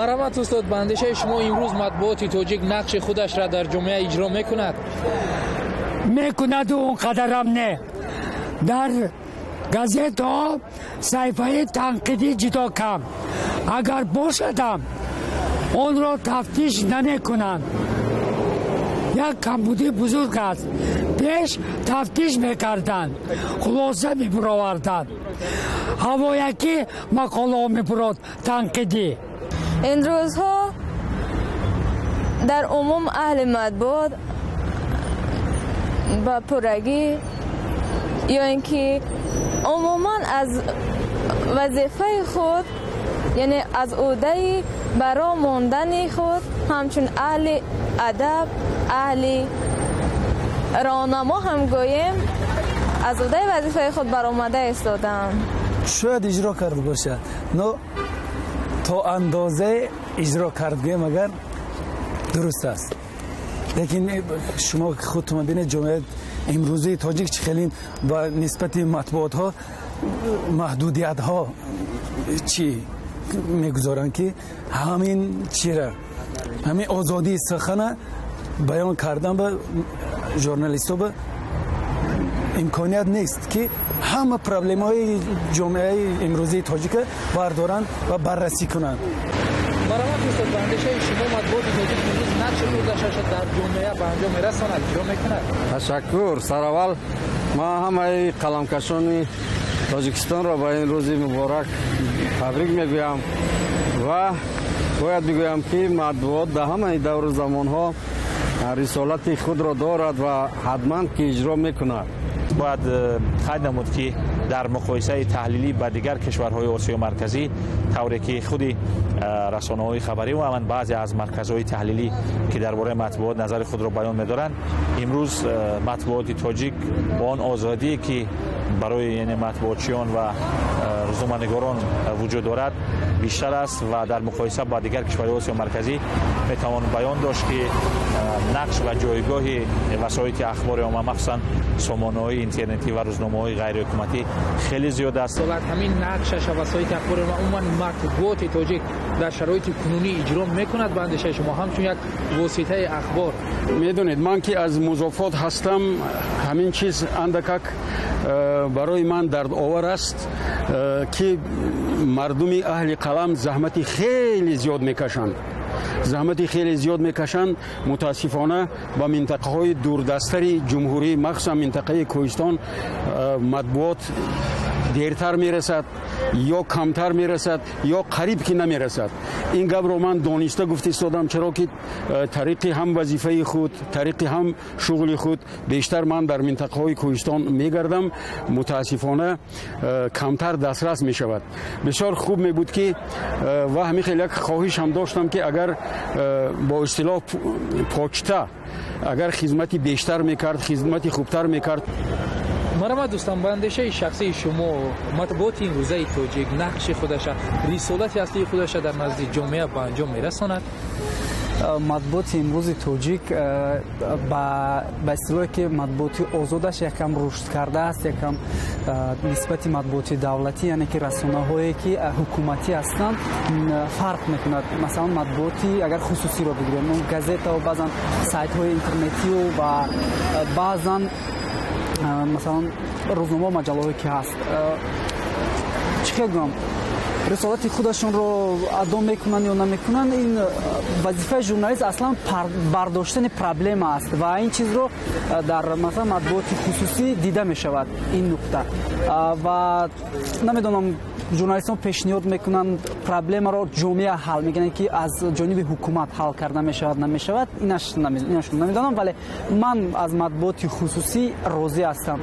Марҳамат устод, ба андешаи шумо имрӯз матбуоти тоҷик нақши худашро дар ҷомеа иҷро мекунад? Мекунаду он қадарам не. Дар газетаҳо саҳифаи танқидӣ ҷудо кам. Агар бошадам, онро тафтиш намекунанд. Як камбудии бузург аст. Пеш тафтиш мекарданд, хулоса мебуроварданд. Ҳавоякӣ мақолаҳо мебурод танқидӣ. Ин рӯзҳо дар умум аҳли матбуот ба пуррагӣ ё ин ки умуман аз вазифаи худ, яъне аз ӯҳдаи баро мондани худ ҳамчун аҳли адаб, аҳли роҳнамо ҳам гӯем, аз ӯҳдаи вазифаи худ баромада истодаанд. Шояд иҷро карда бошад, но то андозае иҷро кард гӯем агар дуруст аст. Лекин шумо худтон бинед, ҷомеаи имрӯзаи тоҷик чӣ хеле ба нисбати матбуотҳо маҳдудиятҳо чӣ мегузоранд, ки ҳамин чира, ҳамин озодии сухана баён кардан ба журналистҳо ба имконият нест, ки ҳама проблемаҳои ҷомеаи имрӯзаи тоҷика бардоранд ва баррасӣ кунанд. Марҳамат устод, ба андешаи шумо матбуоти тоҷик имрӯз нақши худашро дар ҷомеа ба анҷом мерасонад, иҷро мекунад? Ташаккур. Сараввал ман ҳамаи қаламкашони Тоҷикистонро ба ин рӯзи муборак табрик мегӯям ва бояд бигӯям, ки матбуот дар ҳамаи давру замонҳо рисолати худро дорад ва ҳатман ки иҷро мекунад. Бояд қайд намуд, ки дар муқоисаи таҳлилӣ ба дигар кишварҳои Осиёи Марказӣ, тавре ки худи расонаҳои хабарӣ ва баъзе аз марказҳои таҳлилӣ, ки дар бораи матбуот назари худро баён медоранд, имрӯз матбуоти тоҷик бо он озодие, ки барои яъне матбуотчиён ва рӯзноманигорон вуҷуд дорад, бештар аст ва дар муқоиса ба дигар кишварҳои Осиёи Марказӣ метавон баён дошт, ки нақш ва ҷойгоҳи васоити ахбори омма, махсусан сомонаҳои интернетӣ ва рӯзномаҳои ғайриҳукуматӣ, хеле зиёд аст. Ҳамин нақшаша васоити ахбори омма, умуман матбуоти тоҷик дар шароити кунунӣ иҷро мекунад, ба андешаи шумо, ҳамчун як воситаи ахбор? Медонед, ман ки аз музофот ҳастам, ҳамин чиз андакак барои ман дардовар аст, ки мардуми аҳли қалам заҳмати хеле зиёд мекашанд, заҳмати хеле зиёд мекашанд. Мутаассифона, ба минтақаҳои дурдастари ҷумҳурӣ, махсусан минтақаи Кӯҳистон, матбуот дертар мерасад ё камтар мерасад ё қариб ки намерасад. Ин гапро ман дониста гуфта истодам, чаро ки тариқи ҳам вазифаи худ, тариқи ҳам шуғли худ бештар ман дар минтақаҳои кӯҳистон мегардам. Мутаассифона, камтар дастрас мешавад. Бисёр хуб мебуд ки ва ҳамин хел як хоҳиш ҳам доштам, ки агар бо истилоҳ почта агар хизмати бештар мекард, хизмати хубтар мекард. Марҳамат дӯстам, ба андешаи шахсии шумо матбуоти имрӯзаи тоҷик нақши худаша, рисолати аслии худаша дар назди ҷомеа ба анҷом мерасонад? Матбуоти имрӯзи тоҷик, ба истилоҳе ки матбуоти озодаш якам рушд кардааст, якам нисбати матбуоти давлатӣ, яъне ки расонаҳое ки ҳукуматӣ ҳастанд, фарқ мекунад. Масалан, матбуоти агар хусусиро бигирем, газетаву баъзан сайтҳои интернетию ва баъзан масалан рӯзнома, маҷаллаҳое ки ҳаст, чӣ хел гӯям, рисолати худашонро адо мекунанд ё намекунанд, ин вазифаи журналист аслан бардоштани проблема аст ва ин чизро дар масалан матбуоти хусусӣ дида мешавад ин нукта. Ва намедонам, журналистон пешниҳод мекунанд, проблемаро ҷомеа ҳал мекунад, ки аз ҷониби ҳукумат ҳал карда мешавад, намешавад, инаш намедонам, вале ман аз матбуоти хусусӣ розӣ ҳастам.